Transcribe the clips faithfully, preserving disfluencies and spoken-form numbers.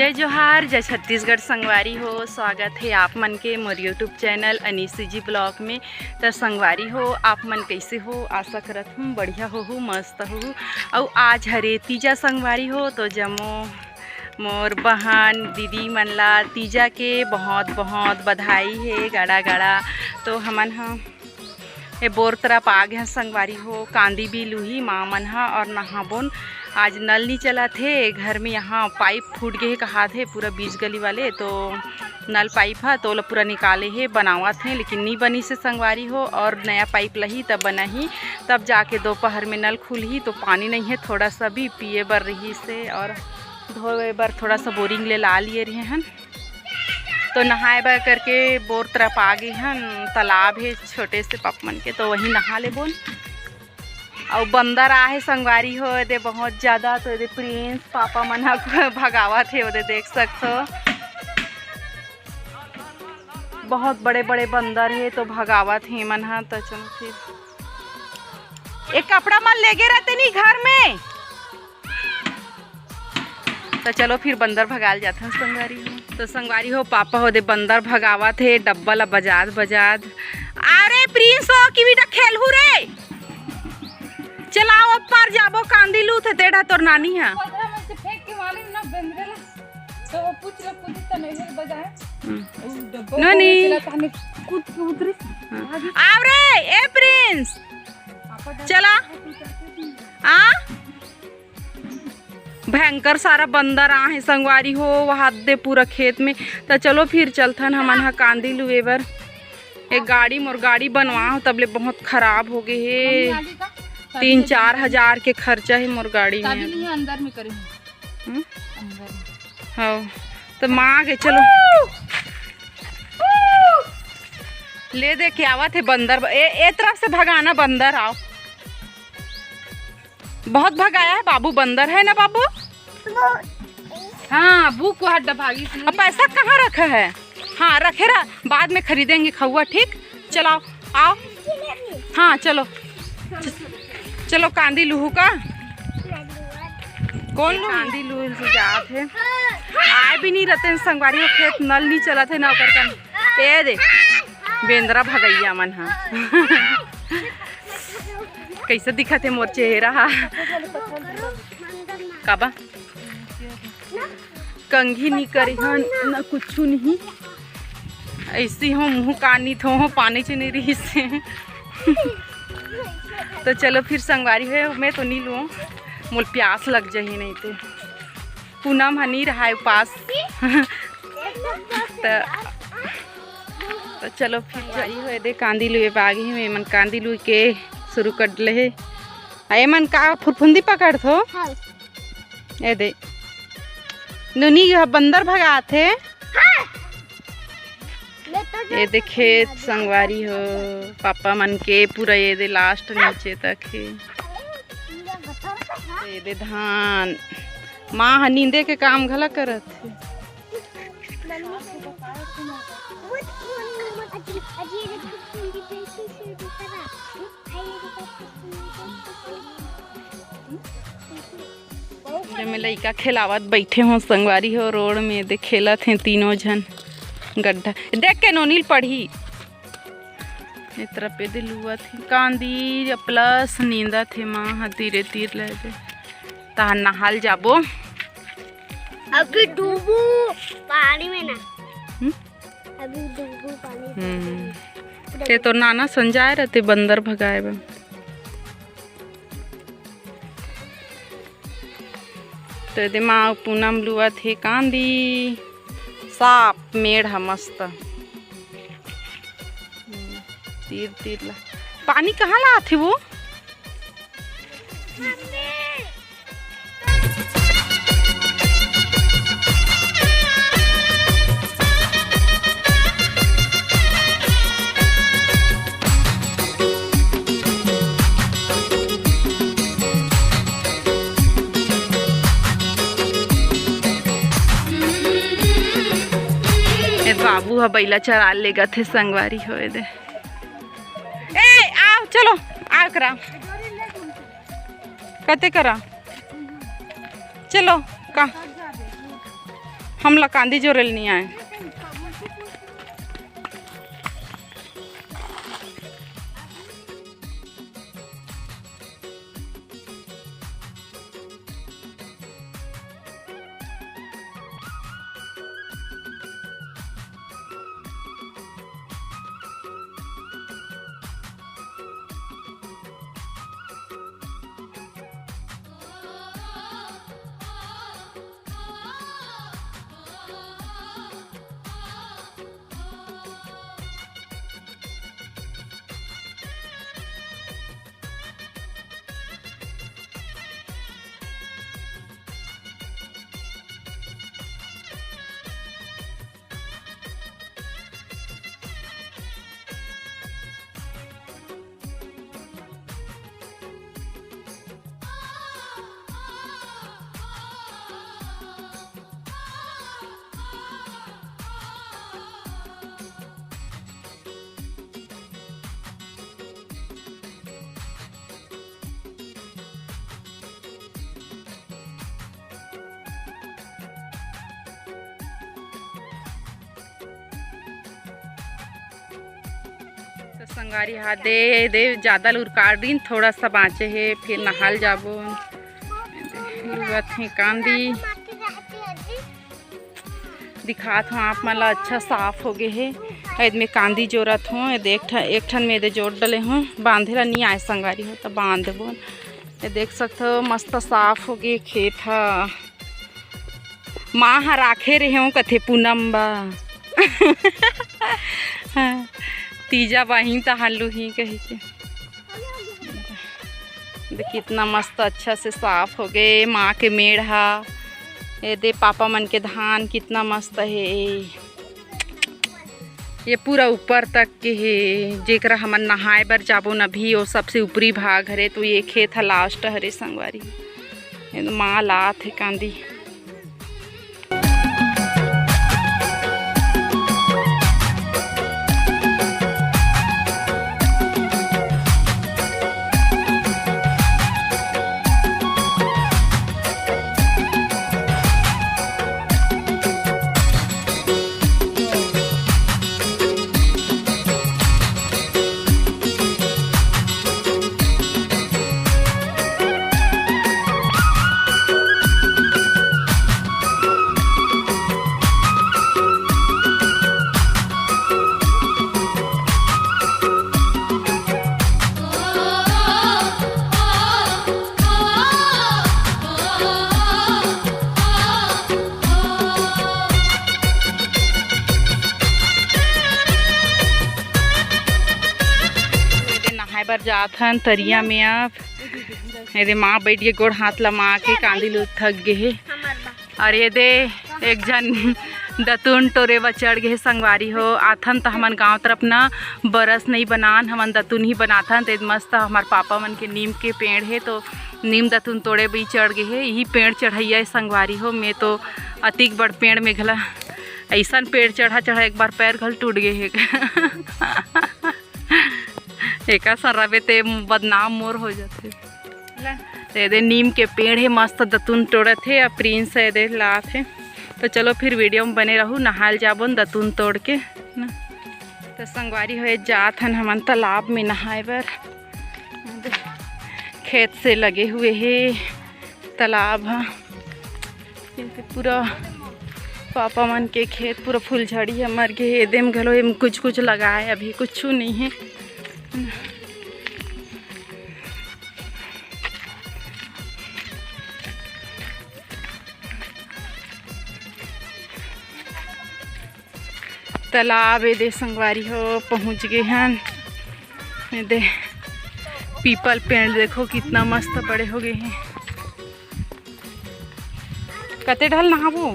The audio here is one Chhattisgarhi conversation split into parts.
जय जोहार, जय छत्तीसगढ़ संगवारी हो। स्वागत हे आप मन के मोर YouTube चैनल अनीसी जी ब्लॉग में। त संगवारी हो, आप मन कइसे हो? आशा करत हूँ बढ़िया होहू, मस्त होहू। अउ आज हरे तीजा संगवारी हो, तो जम्मो मोर बहन दीदी मन ला तीजा के बहुत बहुत बधाई हे, गाड़ा गाड़ा। तो हमन ह ए बोर तरफ आ गे हन संगवारी हो, कांदी भी लूही माँ मन ह और नहाबोन। आज नल नी चलत हे घर में, यहाँ पाइप फूट गे हे कहात हे पूरा बीच गली वाले, तो नल पाइप ह तो ओला पूरा निकाले हे, बनावत हे, लेकिन नी बनिस हे संगवारी हो, और नया पाइप लही तब बनाही, तब जाके दोपहर में नल खुलही। तो पानी नहीं है, थोड़ा सा भी पिए बर रहिस हे और धोए बर थोड़ा सा बोरिंग ले ला लिए रहे हन। तो नहाए बर करके बोर तरफ आ गे हन, तालाब हे छोटे से पापा मन के, तो वहीं नहा लेबोन। अउ बंदर आहे संगवारी हो, एदे बहुत ज्यादा, तो एदे प्रिंस पापा मन ह भगावत हे, ओदे देख सकथो बहुत बड़े बड़े बंदर हे, तो भगावत हे मन ह। तो चलो फिर, एक कपड़ा मन लेगे रहते नी घर में। तो चलो फिर बंदर भगाल जाथन संगवारी हो। तो संगवारी हो, पापा हो दे बंदर भगावत हे, डब्बा ला बजात बजात। अरे प्रिंस हो, किवीटा खेलहू रे। चलाओ, अब पार जाबो, कांदी लूथे तेढ़ा तोर नानी हा। पथरा में से फेंक के मारे ना बंदर ला। तो वो पूछ लो, पुलिस तो नहीं बजाए। हम्म। वो डब्बा नोनी। को चला, तो हमें कूद के उतरी। हाँ। आगे। आव रे, ए प्रिंस। पापा डर चला। आ? भयंकर सारा बंदर आहे संगवारी हो, वहाद दे पूरा खेत में। त चलो फिर चलथन हमन ह कांदी लुए बर। एक गाड़ी, मोर गाड़ी बनवा हो, तब ले बहुत खराब हो गे हे। तीन चार हजार के खर्चा हे मोर गाड़ी में। अंदर में करे हम्म? अंदर में। हाँ, तो माँ के चलो। ले दे के आवत हे बंदर। ए, ए तरफ से भगाना बंदर, आओ। बहुत भगाया है बाबू बंदर, है ना बाबू? हाँ, बुक को हड्डा भागी इसने। अब पैसा कहाँ रखा है? हाँ, रखे रहा, बाद में खरीदेंगे खौआ, ठीक? चलाओ, आओ। हाँ, चलो। चलो, कांदी लूहू का? कौन लूहू? कांदी लूहू से जात हे। आए भी नहीं रहते हैं संगवारी हो, खेत नल नहीं चलत हे ना, ओकर कन। ए दे, बेंदरा भगैया मन हा। कैसे दिखत हे मोर चेहरा हा? काबा? कंघी नी करे हन, ना कुछु नहीं। ऐसी हो मुँह कानी थो हो, पानी च नहीं रही से। तो चलो फिर संगवारी हो, मैं तो नहीं लूँ, मोल प्यास लग जाही नहीं तो। पूनम ह नी रहा उपास। त, त चलो फिर जाई हो, एदे कांदी लुए बागी में, एमन कांदी लुए के शुरू कर ले हे। आ एमन का फुरफुंदी पकड़थो? हाँ। एदे। नुनी ह बंदर भगात हे। हाँ। एदे खेत संगवारी हो, पापा मन के पूरा एदे लास्ट नीचे तक हे। एदे धान, माँ ह नींदे के काम घला करत हे। जेमे लइका खेलावत बैठे हो संगवारी हो, रोड में दे खेलत हे तीनों झन। गड्ढा देख के नोनील पढ़ी। ए तरफ एदे लुवत हे कांदी प्लस नींदत हे माँ ह तीरे तीर ले दे। तहां नहाल जाबो। अभी डूबू पानी में ना। हम्म? अभी डूबू पानी में। हम्म। ते तो नाना संजाय रहते बंदर भगाए बर। तो एदे माँ पूनम लुवत हे कांदी, साफ मेड़ ह मस्त। तीर तीर ला पानी कहाँ ला आथे वो? ए बाबू ह बइला चरा लेगत हे संगवारी हो एदे। ए, आओ, चलो, आओ करा। कते करा? चलो, का? हमला कांदी जोरे ल नइ आए। तो संगवारी हा दे, दे ज्यादा लुरकार दिन, थोड़ा सा बाँचे हे, फिर नहाल जाबो। लुरत हे कांदी। दिखात हूँ आप मन ला, अच्छा साफ हो गे हे। एदे में कांदी जोरत हूँ, एदे एक ठन, एक ठन में एदे जोर डले हूँ, बांधे ला नइ आए संगवारी हो, त बांध देबो। ये देख सकथो, मस्त साफ हो गे खेत ह। माँ ह राखे रेहेंव कथे पूनम बा। तीजा बहिन तहान लुही कहिके। देख कितना मस्त अच्छा से साफ हो गे माँ के मेड़ हा। ये दे पापा मन के धान कितना मस्त हे। ये पूरा ऊपर तक के हे, जेकरा हमन नहाए बर जाबो न अभी, वो सबसे ऊपरी भाग हरे, तो ये खेत ह लास्ट हरे संगवारी। ये तो माँ लात हे कांदी। एदे नहाए बर जात हन तरिया में। अब एदे माँ बैठ गे, गोड़ हाथ लमा के, कांदी लू थक गे हे। और ये दे एक झन दतुन टोरे बर चढ़ गे हे संगवारी हो। आथन त हमन गांव तरफ न बरस नहीं बनान, हमन दतुन ही बनाथन। ते मस्त हमर पापा मन के नीम के पेड़ हे, तो नीम दतुन तोड़े बर चढ़ गे हे। यही पेड़ चढ़ैया हे संगवारी हो। मैं तो अतिक बड़ पेड़ में घला, ऐसन पेड़ चढ़ा चढ़ा एक बार पैर घल टूट गे हे। एका सरबे ते बदनाम मोर हो जाथे। ले। एदे नीम के पेड़ हे, मस्त दतुन तोड़त हे, अब प्रिंस एदे लात हे। तो चलो फिर वीडियो में बने रहू, नहाल जाबो न दतुन तोड़ के ना। तो संगवारी हो जात हन हमन तालाब में नहाए बर। खेत से लगे हुए हे तालाब ह। ये तो पूरा पापा मन के खेत पूरा फुलझड़ी ह मर गे हे। एदे में घलो एम कुछ कुछ लगाए, अभी कुछ नहीं हे। तालाब एदे संगवारी हो पहुँच गे हन। एदे पीपल पेड़ देखो कितना मस्त बड़े हो गे हे। कते ढल नहाबो?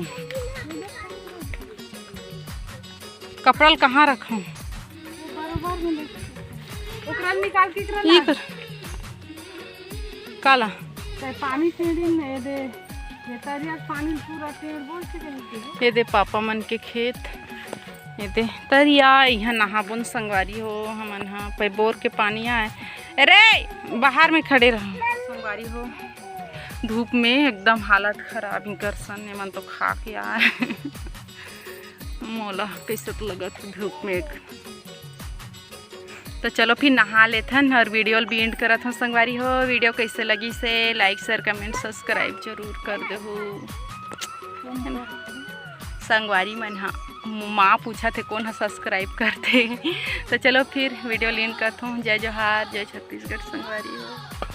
कपड़ा ल कहाँ रखूँ? ओकरा निकाल के एकरा ई ला। कर। काला? ते पानी टेढ़ी ने दे। ये तरिया के पानी पूरा टेढ़ बोल से कहीं के। ये दे पापा मन के खेत। ये दे तरिया, इहाँ नहाबोन संगवारी हो, हमन हा पे बोर के पानी आए। अरे, बाहर में खड़े रहो। संगवारी हो, धूप में एकदम हालत खराब ही कर सन, एमन तो खा के आए। मोला कैसे तो लगत हे धूप में एक। तो चलो फिर नहा लेथन और video ल भी end करत हूँ संगवारी हो। Video कैसे लगिस हे, like, share, comment, subscribe जरूर कर देहू। संगवारी मन, हाँ, माँ पूछत हे कोन ह subscribe करथे। तो चलो फिर video ल end करत हूँ। जय जोहार, जय छत्तीसगढ़ संगवारी हो।